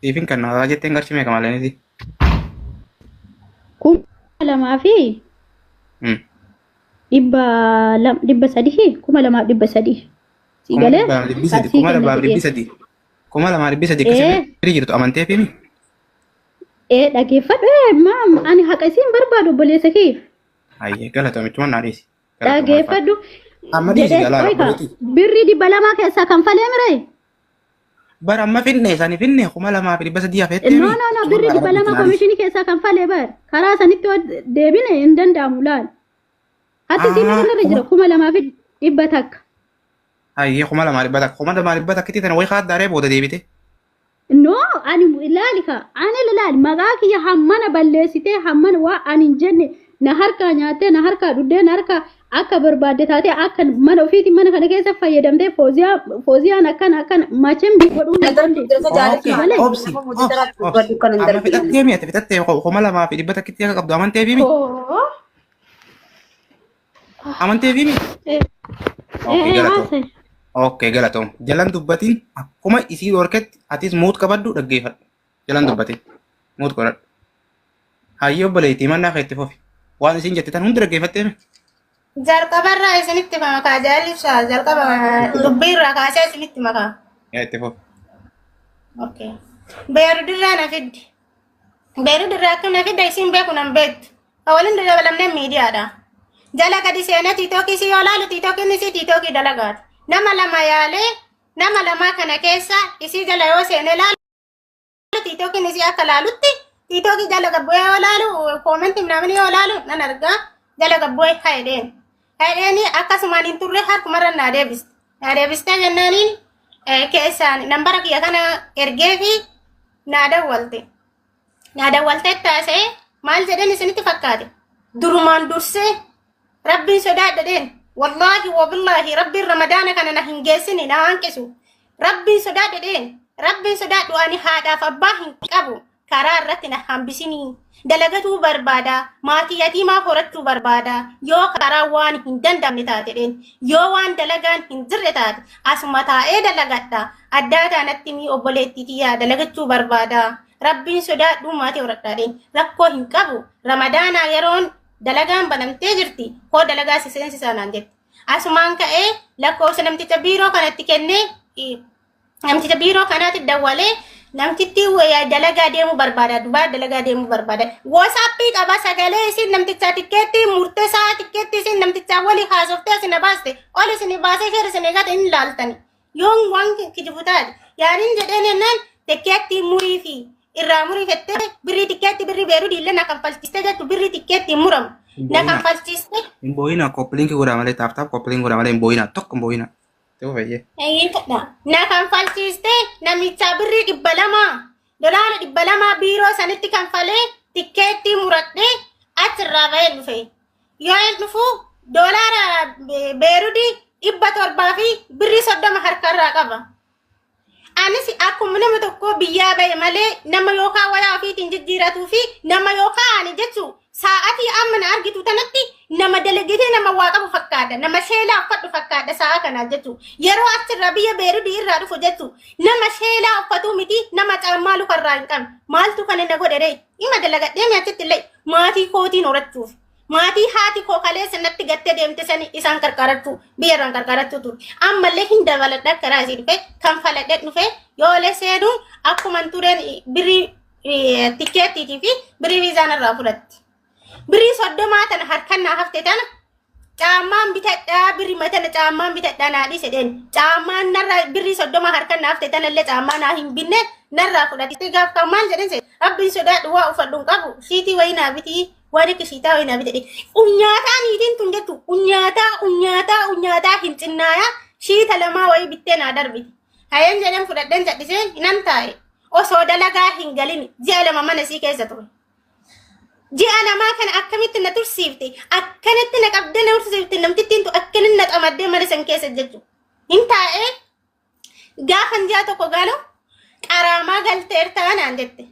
Siifin kan naa jetteen qarshii meeqa maaleeniti? 2000 fi 200, 300, 2300. Si galee? 2300, Sii kuma kenna lamaaf dhibbi jedhee. sadii. 2300 akkasii Ee bira jirtu amantee fi ee, dhageeffadhu, ee maam, ani haqa isiin barbaadu obboleessa kee. Hayyee, galatoomichuma naa dhiisi. Galatooma alfaadha. Dhageeffadhu Amma dhiisi jedhee galaa oika obboleetti. birrii 200 keessaa kan falee miree? Bara amma finne isaanii finne 2300 hafeettee No mi? no no, Achuma birrii irraa dhibba rabbitti lama naa dhiisi. komishinii keessaa kan falee bar karaa sanitti yoo deebine hin danda'amu laal. Hatti sii meeqa irra jira? 2100. Hayyee, 2100, 2100tti tana wayi kaaddaaree booda deebite. No, ani ilaali ka ani ilaali, maqaa kiyya hammana balleessitee, hammana waa ani hin jenne na harkaa nyaattee, na harkaa dhuddee, na harkaa akka barbaadde taatee, akka mana ofiitti mana kana keessa fayyadamtee, fooziyaa fooziyaan akkana akkana machem godhuu hin dandeessu. Okay, Si malee? Obsi, obsi, obsi. Amma fixattee mi'ate fixattee 2100tti akka qabdu amantee fi mi? Koo Amantee fi mi? Eh. Okay, Eh. galatoom. Haasa'e. Okay, galatoom. Jalan dubbatiin, akkuma isii dhorketti atis mute qabadhu, dhaggeeffadhu. Jalan dubbatiin mute godhadhu. Hayyee obboleettii, mannaa kee itti fufi. Waan isin jette tan hundi dhaggeeffattee mi? Jalqabarraa isinitti makaa jaalibsa, jalqaba dubbiirraa kaasee isinitti makaa. Yaa, itti fufi. Okay. Beerudirraa na fiddi. Beerudirraa akka na fidda isiin beeku nan beektu. Ka waliin dabalamnee miidiyaadha. Jala gadi seenee TikTokii si yoo laalu, TikTokiin isii TikTokii dalagaati. Nama lama yaalee, nama lamaa kana keessa isii jala yoo seenee laalu, TikTokiin isii akka laalutti TikTokii jala gabbu'ee yoo laalu, commentii namni yoo laalu nan argaa, jala gabbu'ee haidheen. Haidheeni akkasumaan hin turre, harkumarra naa deebiste. Naa deebistee jennaaniin keessaan nambara kiyya kana ergee fi naa dawwalte. Naa dawwaltee taasee maal jedheen isinitti fakkaate? Durumaan dursee Rabbiin sodaadha dheen. Wallaahi wabillaahi, Rabbiin Ramadaana kana na hin geessini, na hanqisu. Rabbiin sodaadha dheen. Rabbiin sodaadhu, ani haadhaaf abbaa hin qabu. Karaa irratti na hambisinii. Dalagatuu barbaada. Maatii yatiimaa horachuu barbaada. Yoo karaa waan hin dandamne taate dheen. Yoo waan dalagaan hin jirre taate asuma taa'ee dalagadha. Addaa taanatti mii obboleettii tiyyaa dalagachuu barbaada. Rabbiin sodaadhuu maatii horadhaa dheen. Rakkoo hin qabu. Ramadaanaa yeroon dalagaan banamtee jirti. Koo dalagaa si seensisaa naan jette. Asumaan ka'ee lakkoofsa namticha biiroo kanatti kennee, namticha biiroo kanaatti dawwalee, namtitti dalagaa deemuu barbaada. Dubaa dalagaa deemuu barbaada. WhatsAppii qaba, sagalee isin namtichaa tikkeettii murteessaa, tikkeettii isin namtichaa walii haasoftee isin baaste ol isin baasee share isin gate hin laaltani. Yoon waan kijibu taate yaaniin jedheen jennaan, tikkeettii murii fi irraa murii fettee birrii tikkeettii birrii beeruu diillee na kanfalchiste jettu, birrii tikkeettii muramu Hin na boo'inaa. kanfalchiste. Hin boo'inaa, copy link godhaa malee, tap tap copy link godhaa malee hin boo'inaa, tokko hin boo'inaa. Itti fufi. Eeyyadha. Na kanfalchiiste, namicha birrii 200, dolaara 200 biiroo sanitti kanfalee tikkeettii muradhee achirraa bahee dhufe. Yoo hin dhufu dolaara beerudii 700 fi birrii 30 harkarraa qaba. Anis akkuma nama tokko biyyaa bahe malee, nama yookaan wayaa ofiitiin jijjiiratuu fi nama yookaan ani jechuun sa'aatii amma na argitu tanatti nama dalagatee nama waa qabu fakkaata. Nama sheelaa uffadhu fakkaata sa'a kanaa jechuun. Yeroo achirraa biyya Beerudii irraa dhufu jechuun nama sheelaa uffatuu miti, nama caammaa lukarraa hin qabne. Maaltu kana na godhe ree? Ima dalagadhee mi achitti illee maatii kootiin horachuuf. Maatii haati koo kaleessa natti gattee deemte sani isaan qarqarachuu, biyya irraan qarqarachuu ture. Ammallee hin dabaladha, karaa isii dhufe kan faladhee dhufe yoolee seenuun akkuma tureen birrii tikkeettiitii fi birrii viizaan irraa fudhatti. Birrii 30 tana harkan naa hafte tana caammaan bitadhaa, birrii matana caammaan bitadhaa naa dhiise dheen. Caammaan narraa birrii 30 harkan naa hafte tana illee caammaa naa hin binne, narraa fudhatti. Gaaf kan maal jedhen se, Rabbiin sodaadhu, waa uffadhu hin qabu, shiitii wayii naa bitii, waan akka shiitaa wayii naa bitadhe. Unyaataa niitiin tun jettu unyaataa unyaataa unyaataa hin cinnaayaa shiita lamaa wayii bittee naa darbiti. Hayeen jedhen fudhadhen cadhisee nan taa'e. Osoo dalagaa hin galin ji'a 2 mana isii keessa ture. Ji'a 2 kana akkamitti na tursiifte? Akkanatti na qabdee na tursiifte namtittiin tu akkanin na xamaddee mana san keessa jechuudha. Hin taa'ee gaafan ji'a 1 galu qaraamaa galteertaa naan jette.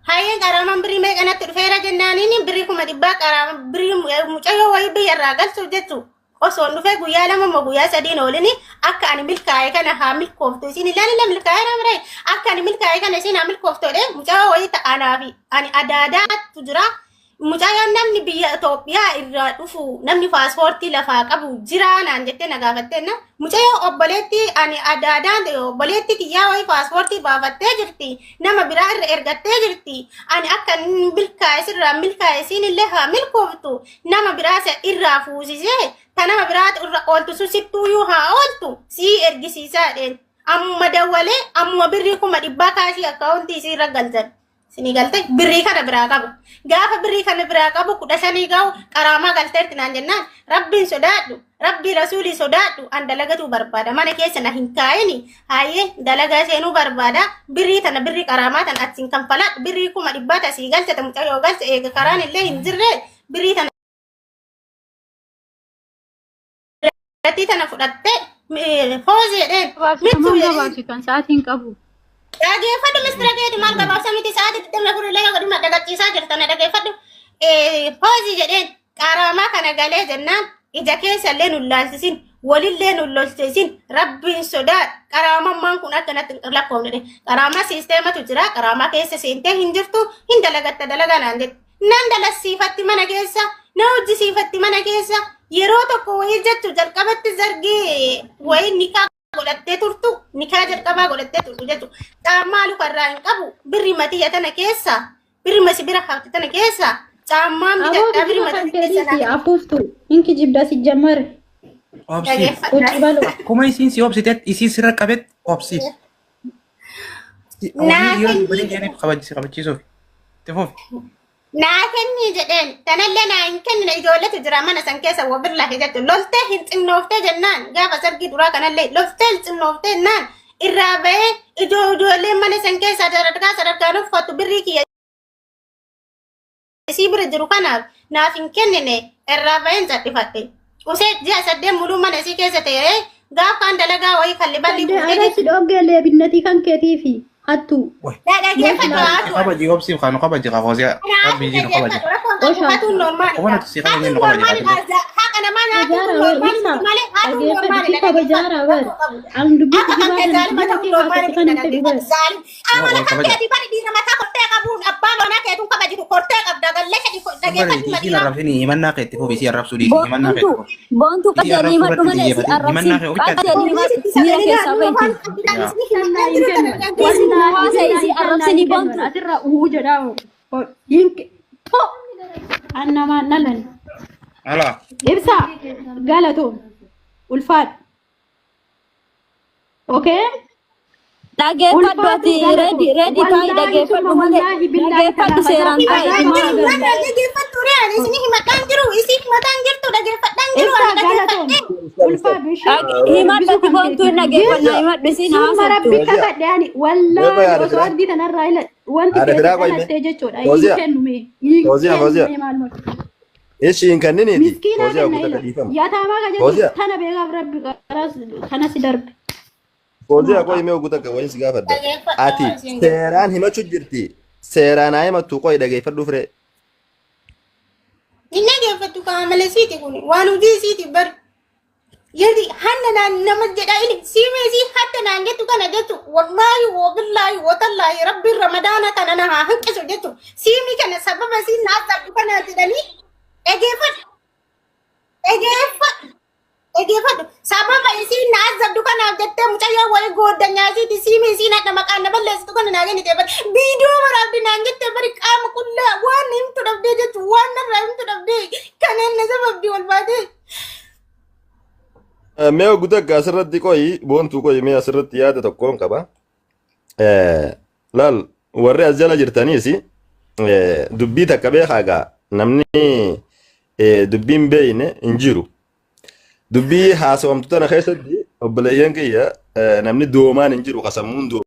Hayyeen, qaraamaan birrii meeqa natti dhufeera jennaaniin, birrii 100,000 qaraama, birrii mucayyoo wayii biyya irraa galchuuf jechuudha. Osoo dhufee guyyaa 2 moo guyyaa 3 oolini akka ani milkaa'e kana haa milkooftu isin ilaalila milkaa'e na akka ani milkaa'e kana isin haa milkooftu jedhee mucaa wayii ta'anaa fi ani adaadaatu jira. Mucayyoon namni biyya Itoophiyaa irraa dhufu namni paaspoortii lafaa qabu jira naan jettee na gaafattee na mucayyoo obboleettii ani adaadaan obboleettii tiyyaa wayii paaspoortii baafattee jirti, nama biraa irra ergattee jirti. Ani akka milkaa'e sirraa milkaa'e isiin illee haa milkooftu, nama biraa isa irraa fuusisee ta nama biraa irra ooltu sun sittuuyyuu haa ooltu sii ergisiisaa jedheen. Ammuma dawwalee ammuma birrii 100,000 kaashii akkaawuntii isii irra galchan. Sinii galte birrii kana biraa qabu. Gaafa birrii kana biraa qabu 15 ga'u qaraamaa galteerti naan jennaan, rabbiin sodaadhu, rabbii rasuulii sodaadhu, an dalagatuu barbaada, mana keessa na hin kaa'ini, hayyee dalagaa seenuu barbaada, birrii tana birrii qaraamaa tana achiin kanfaladhu, birrii 100,000 tasii galchata mucayyoo galche eega karaan illee hin jirre birrii tana gatii tana fudhatte foozeedheen Gabaabsitu mittu maal jedheen. gabaabsitu? Sa'aatiin qabu. Dhageeffadhu mistira keeti maal gabaabsa miti, sa'aatii 24 illee godhuma dagachiisaa jirta, na dhageeffadhu. Foozii jedheen qaraamaa kana galee jennaan ija keessa illee nun laalchisin, walillee nun lolchisin, rabbiin sodaa qaraamammaan kun akkanatti hin lakkoofne jedhe. Qaraamaa siisteematu jira, qaraamaa keessa seentee hin jirtu, hin dalagatta dalagaa naan jette. Nan dalassiifatti mana keessa, na hojjisiifatti mana keessa, yeroo tokko wayii jechu jalqabatti zargii wayii nikaa godhattee turtu, nikaa jalqabaa godhattee turtu jechu. Caammaa lukarraa hin qabu, birri matiyya tana keessa, birri masi bira hafte tana keessa caammaan Aboo bitadhaa birri kijiba kan matiyya keessa keetiiti naa afuuftu. Hin kijibda si jammare. Obsi. Dhageeffadha. Quci baloo. Akkuma isiin si obsitetti isiin sirra qabetti obsiif. Naa Wanni dhiira kenni dubbatiin jedhaniif kabajisi kabachiisuuf. Itti fufi. Naa kennii jedheen, tanallee naa hin kennine, ijoolletu jira mana san keessa wabillahi jettu loltee hin xinnooftee jennaan gaafa sargii duraa kanallee loltee hin xinnooftee jennaan irraa bahee ijoolleen mana san keessa sadarkaa sadarkaan uffattu birrii kiyya isii bira jiru kanaaf naaf hin kennine, irraa baheen cadhifadhe. Usee ji'a 8 muluu mana isii keessa ta'ee gaafa kan dalagaa wayii kalli balli Sadde fuutee ara si dhoggee leebinnatii kan keetiifi hattu. Way. Dhaggeeffadhu haatu. Kabaji obsiif kan kabaji kafoosiyaa. Rabbi isiin kabaji. Hatuun Akkuma nuti si kabajne nu kabaji kaafillee. haqa namaa nyaatuun Kabajaara bar normaali ibsa. malee hatuun Dhageeffadhu normaali si kabajaara bar. An dubbii Akka kan kijibaa kee kana zaalima kijibaa ta'uun kee normaali haasofte miti kan hin fedhu bar. zaalim. Amala Wal kan kabaja. keetii bari dhiira mataa kortee qabuun abbaa manaa keetuun kabajitu kortee qabda gallee shadi dhageeffadhu Obboleettii isiin madiinaa. arrabsini himannaa kee itti fufi, isii arrabsuu dhiisi himannaa kee itti Boontu fufi. boontu Isii qajeelii arrabsuu himadhu irratti malee si xiyyeeffatin arrabsin himannaa kee ofitti qajeelii himadhu miira keessaa bahi. Tannaa hin kennu. Wasitti Wallaahi haasa'e billaahi isii tannaa arrabsinii hin kennu. boontu. Asirraa uhuu jedhaa. Hin to. An namaan dhalan. Alaa. Ibsa galatoom ulfaadhu. Okay? Dhageeffadhu Ulfaadhu ati galatoom. reedi reedi taa'i Wallaahi dhageeffadhu summa malee wallaahi billaahi dhageeffadhu kanaaf seeraan taa'i azaaba himaa agarra. Dhaggeeffadhu isin himataan jiru isin himataan jirtu dhaggeeffadhaan jiru Ibsa ani galatoom dhaggeeffadhe. ulfaadhu ishee Himadhu dubbisuu ati kan boontuu hin keeti. dhageeffannaa Jecha himadhu isiin summa haasoftu. rabbi Fooziyaa. kakadhe ani Mee qoy wallaahi haadha osoo firaa. ardii tanarraa ila wanti Haadha feete firaa qoy mee. dhalattee jechuudha hin Fooziyaa. kennu mee hin Fooziyaa kennu Fooziyaa. mee maaluma. Ishi hin kenniniiti. Miskiinaa Fooziyaa kenna guutaa ila gadhiifama. yataamaa ka jechuun Fooziyaa. tana beekaaf rabbi qaraas kanas darbe. Fooziyaa qoy mee guutaa akka wayii si gaafadha. Dhageeffadhu Ati isin seeraan himachuu jirti. Seeraan haa himattu qoy dhageeffadhu firee. Hin dhageeffattu kaamala isiiti kun waan hojii isiiti bari. Yadi hanna naan nama jedha ili siimee isii hatta naan jettu kana jettu wallaahi wabillaahi watallaahi rabbiin ramadaana kana na haa hanqisu jettu siimii kana sababa isiin naa zabdu kana jedhanii dhageeffadhu dhageeffadhu dhageeffadhu sababa isiin naa zabdu kanaaf jettee mucayyoo wayii gooddanyaa isiiti siimii isiin hadha maqaan na balleessitu kana naa kennite bari viidiyoo waraabdi naan jettee bari qaama qullaa waan himtu dhabdee jettu waan narraa himtu dhabdee kaneen na sababdi wal baatee. Mee guutaa akka asirratti qoy boontuu qoy mee asirratti yaada tokkoon qaba. Laal warri as jala jirtaniis dubbii takka beekaa gaa namni dubbiin beeyne hin jiru. Dubbii haasawamtu tana keessatti obboleeyyan kiyya namni doomaan hin jiru kasammuun.